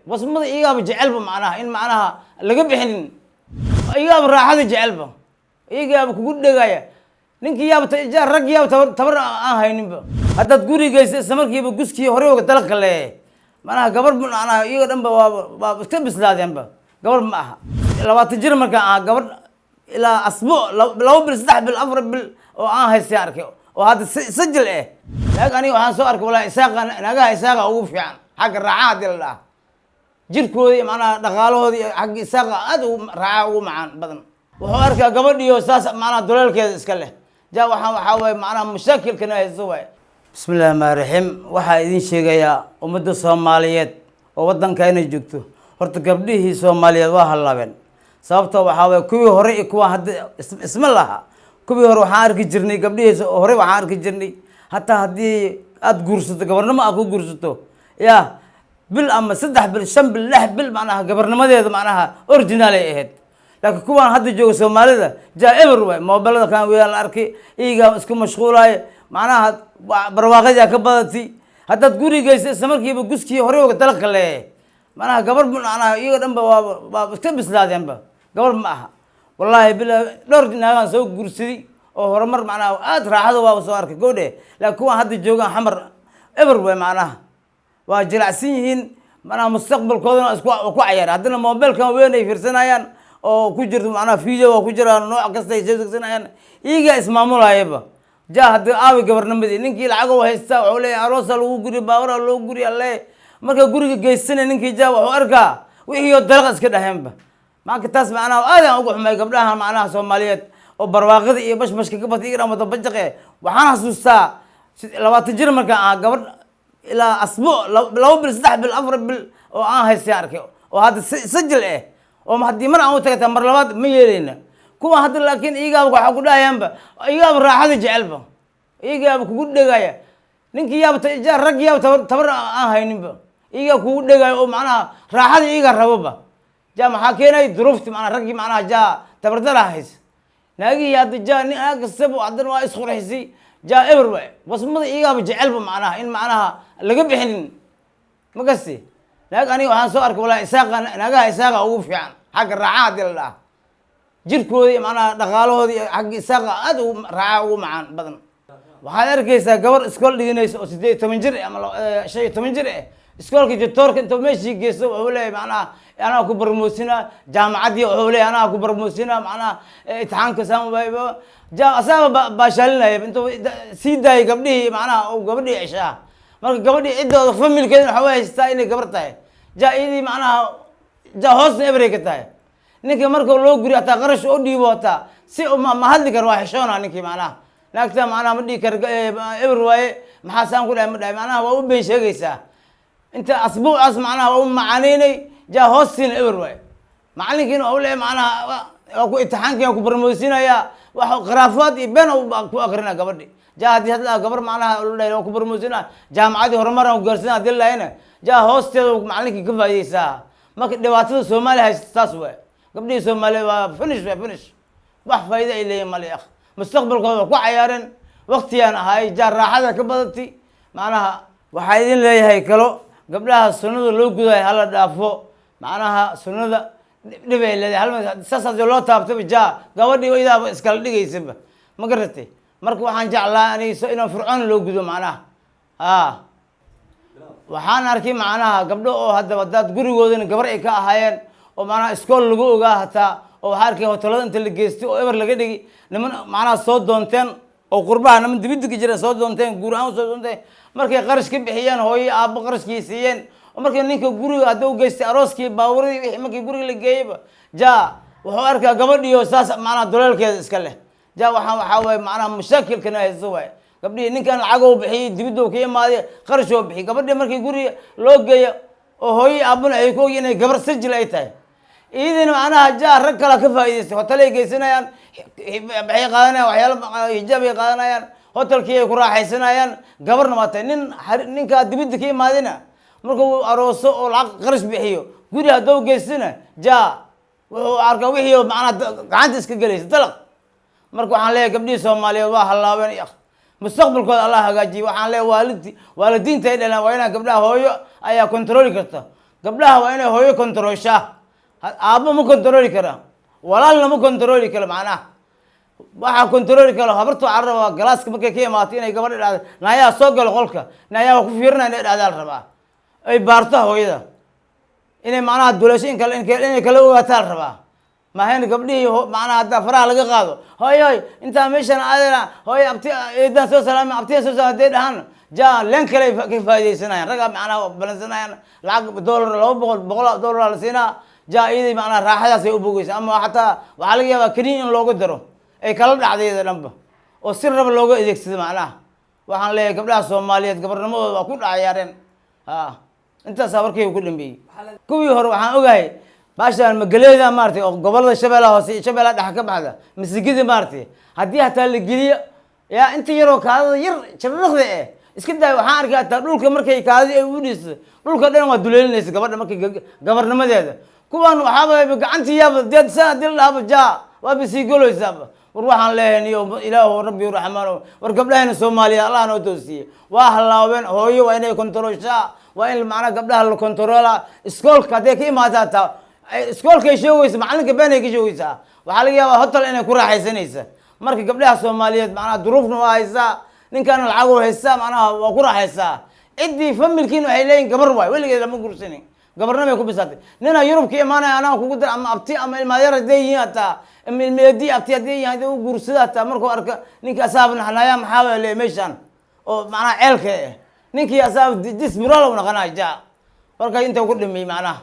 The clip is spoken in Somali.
Wasmada iyagaaba jecelba macnaha in macnaha laga bixinin, iyagaaba raaxada jecelba, iyagaaba kugu dhegaya. Ninkii yaaba rag yaaba tabar tabar aan hayninba. Haddaad gurigeysa, isla markiiba guskii horey uga dalqa leeyahay. Macnaha gabar macnaha iyaga dhan ba waa iska bislaadeenba, gabar ma aha. 20 jir markaan aha, gabar ilaa asbuuc, 2 bil, 3 bil, 4 bil oo aan haystay arkay oo hadda sajil eh. Laakiin aniga waxaan soo arkay, walaa, Isaaqa, naagaha Isaaqa ugu fiican xagga raaxa haddii la dhaha. Jirkooda iyo macnaha dhaqaalahooda iyo xagga Isaaqa aad ugu raaxa ugu macaan badan. Wuxuu arkaa gabadhiyo saas macnaha duleelkeeda iska leh. Ja waxaa waaye macnaha mashaakilkana haysto waaye. Bismi illahi rahmaani raxiim. Waxaa idin sheegayaa ummadda Soomaaliyeed oo waddanka inay joogto, horta gabdhihii Soomaaliyeed waa hallaabeen. Sababta waxaa waye, kuwii hore iyo kuwa hadda isma laha. Kuwii hore waxaan arki jirnay, gabdhihii hore waxaan arki jirnay, hataa haddii aada guursato, gabarnimo aad ku guursato, ya bil ama 3 bil, 5 bil, 6 bil, macnaha gabarnimadeeda macnaha original ay ahayd. Laakiin kuwaan hadda jooga Soomaalida, jaa eber waay. Mobilada kan weyaan la arkay, iyagaa isku mashquulaayo. Macnaha barwaaqadaa ka badatay. Haddaad gurigeysa, isla markiiba guskii horey uga dalqa leeyahay. Macnaha gabar macnaha iyaga dhan ba waa iska bislaadeenba, gabar ma aha. Wallaahi bila dhowr naagaan soo guursaday oo horumar macnaha aad raaxada waaba soo arkay gowdhe. Laakiin kuwaan hadda joogaan Xamar eber waay, macnaha waa jilacsan yihiin, macnaha mustaqbalkoodana isku ku cayaar. Haddana mobilkan weyn ay fiirsanayaan oo ku jirto macnaha video waa ku jiraan, nooc kasta ay soo degsanayaan, iyagaa ismaamulayaba. Ja haddii aabi gabarnimadii, ninkii lacag u haystaa, wuxuu leeyahay aroosa lagu guri, baawara loo guri alle. Marka guriga geysana, ninkii ja wuxuu arkaa wixii oo dalaqa iska dhaheenba. Maanka taas macnaha aad aan uga xumay gabdhaha macnaha Soomaaliyeed oo barwaaqada iyo bashbashka ka batay, iyaga dhan wada bajaqe. Waxaan xasuustaa 20 jir markaan ahaa, gabadh ilaa asbuuc, 2 bil, 3 bil, 4 bil oo aan haystay arkay oo hadda sajil eh, oo haddii mar aan u tagata, mar labaad ma yeelayna. Kuwa hadda laakiin iyagaaba waxaa ku dhahayaanba, iyagaaba raaxada jecelba, iyagaaba kugu dhegaya. Ninkii yaaba rag yaaba tabar tabar aan hayninba, iyagaa kugu dhegaya oo macnaha raaxada iyagaa raboba. Ja maxaa keenay? Duruufti macnaha raggii macnaha ja tabardara haysa. Naagihii hadda ja nin naag kastaba haddana waa isqurxisay, ja eber waay. Wasmada iyagaaba jecelba macnaha in macnaha laga bixinin. Ma kasti naag aniga waxaan soo arkay, walaa, Isaaqa, naagaha Isaaqa ugu fiican xagga raaxa haddii la dhaha. Jirkooda iyo macnaha dhaqaalahooda iyo xagga Isaaqa aad ugu raaxa ugu macaan badan. Waxaad arkaysaa gabar iskool dhiganaysa oo 18 jir eh ama 15 jir eh. Iskoolka jatoorka intuu meeshii geysto, wuxuu leeyahay macnaha anaa ku barmoosina jaamacaddii, wuxuu leeyahay anaa ku barmoosina macnaha imtixaanka saan ja asaaba baashaalinaya. Intuu sii daayay gabdhihii macnaha oo gabadhii ceshaa. Marka gabadhii ciddooda familkeeda waxa way haystaa inay gabar tahay, ja iyadii macnaha ja hoosna ebrey ka tahay. Ninka marka loo guriyo, hataa qarash oo dhiibo, hataa si ma hadli karo, waa xishoona ninkii. Macnaha naagta macnaha ma dhihi karo eber waaye, maxaa saan ku dhahay, ma dhahay. Macnaha waa u been sheegaysaa. Inta asbuucaas macnaha waa u macaanaynay, ja hoostiina eber waaye. Macalinkiina waa u leeyahay macnaha waa ku imtixaankii waa ku barmoosinayaa, wax khuraafaad iyo been ku akrina gabadhi. Ja haddii hadda gabar macnaha la dhahay waa ku barmoosinaa, jaamacadii horumaran ku gaarsiina hadii la dhahayna, ja hoosteeda macalinkii ka faa'idaysaa. Marka dhibaatada Soomaaliya haysta taas waay. Gabdhihii Soomaaliya waa finish, waa finish. Wax faa'iida ay leeyihin male akh. Mustaqbalkooda waa ku cayaareen. Waqtiyaan ahay ja raaxada ka badatay. Macnaha waxaa idin leeyahay kalo, gabdhaha sunnada loo gudayo hala dhaafo. Macnaha sunnada dhib ay leedahay. Hal saas hadii loo taabtaba, ja gabadhii idaaba iskala dhigaysaba, ma garatay? Marka waxaan jeclaa aniga inaan fircoon loo gudo. Macnaha a waxaan arkay macnaha gabdho oo haddaba hadaad gurigoodana gabar ay ka ahaayeen oo macnaha iskool lagu ogaa hataa, oo waxaa arkay hotelada inta la geystay oo eber laga dhigi, niman macnaha soo doonteen oo qurbaha, niman dibidda ka jireen soo doonteen, guur ahaan soo doonteen. Markay qarash ka bixiyeen, hooyo aabbo qarashkii siiyeen, oo markii ninka guriga hadda u geystay, arooskii, baaburadii, wixii, markii guriga la geeyeyba, ja wuxuu arkaa gabadhiyo saas macnaha duleelkeeda iska leh. Ja waxaa waaye macnaha mashaakilkana haysto waaye. Gabdhihii ninkan lacag oo bixiyey, dibidda ka imaaday, qarash oo bixiyey, gabadhii markii guriga loo geeyo oo hooyo aabuna ay ku ogyihin inay gabar sajil ay tahay, iyadiina macnaha ja rag kala ka faa'idaystay. Hotel ay geysanayaan, waxay qaadanayaan waxyaalo, hijaab ay qaadanayaan, hotelkii ay ku raaxaysanayaan, gabarna waa tahay. Nin ninkaa dibidda ka imaadina markuu arooso oo lacag qarash bixiyo, guri hadduu geystina, ja wuxuu arkaa wixii oo macnaha gacanta iska gelaysa dalaq. Marka waxaan leeyahay gabdhihii Soomaaliyeed waa hallaabeen, mustaqbalkooda Allah hagaajiye. Waxaan leeyahay waalidi waalidiinta ay dhalaan waa inaa gabdhaha, hooyo ayaa controli karta. Gabdhaha waa inay hooyo kontarooshaa. Aabbo ma kontarooli kara, walaalna ma kontarooli karo. Macnaha waxaa kontarooli karo habarta. Waxaa la rabaa galaaska markay ka imaato inay gabadha dhahdo, "Naayaa, soo galo qolka, naayaa, waa ku fiirinaya," inay dhahdaa la rabaa. Ay baarto hooyada inay macnaha dulasho in kale inay kala ogaataa la rabaa. Maahayn gabdhihii macnaha haddaa faraha laga qaado, "Hooyoy, intaa meeshan aadana, hooyo, abti eedaan soo salaamay, abtiyan soo salaamay," hadday dhahaan, ja leen kale ay ka faaidaysanayaan ragga. Macnaha balansanayaan lacag dollar, 200, $100 la siinaa, ja iyadii macnaha raaxadaas ay u bogeysa. Ama xataa waxaa laga yaabaa kaniin in loogu daro ay kala dhacday iyada dhanba oo si raba looga adeegsado. Macnaha waxaan leeyahay gabdhaha Soomaaliyeed gabarnimadooda waa ku dhacayaareen. Ha, intaasaa warkayga ku dhameeyey. Kuwii hore waxaan ogahay baashaan magaleeda maaratay oo gobolada Shabeellaha Hoose iyo Shabeellaha Dhexe ka baxda, masigida maaratay, haddii hataa la geliyo yaa inta yaroo kaadada yar jararaqda eh iska daay. Waxaan arkay hataa dhulka markay kaadadi ay u dhiso, dhulka dhan waa duleelinaysa gabadha markay gabarnimadeeda. Kuwan waxaaba gacantii yaaba dee saa hadii la dhahaba, ja waaba sii goloysaaba. War waxaan leeyahay, niyo Ilaahu Rabbi Raxmaan, war gabdhahayna Soomaaliya Allah noo toosiye, waa halaabeen. Hooyo waa inay kontarooshaa, waa in macnaha gabdhaha la kontaroolaa. Iskoolka hadday ka imaataa, taa iskoolkay sheegaysa, macalinka been ay ka sheegaysaa. Waxaa laga yaabaa hotel inay ku raaxaysanaysa. Marka gabdhaha Soomaaliyeed macnaha duruufna waa haysaa, ninkaana lacag u haystaa, macnaha waa ku raaxaysaa. Ciddii familkiina waxay leeyihin, "Gabar waay, weligeed lama guursanin, gabarna bay ku bisaatay." Nina Yurub ka imaanaya, anaa kugu dar ama abti ama ilmaadeer hadday yihiin, hataa ama ilmeedi abti hadday yihiin, hadii u guursada, hataa markuu arka ninka asaaba naxnaaya, maxaa baa leeyahay meeshaan oo macnaha ceelka eh, ninkii asaaba dismoral u naqanaya. Ja marka inta ku dhameeyey macnaha.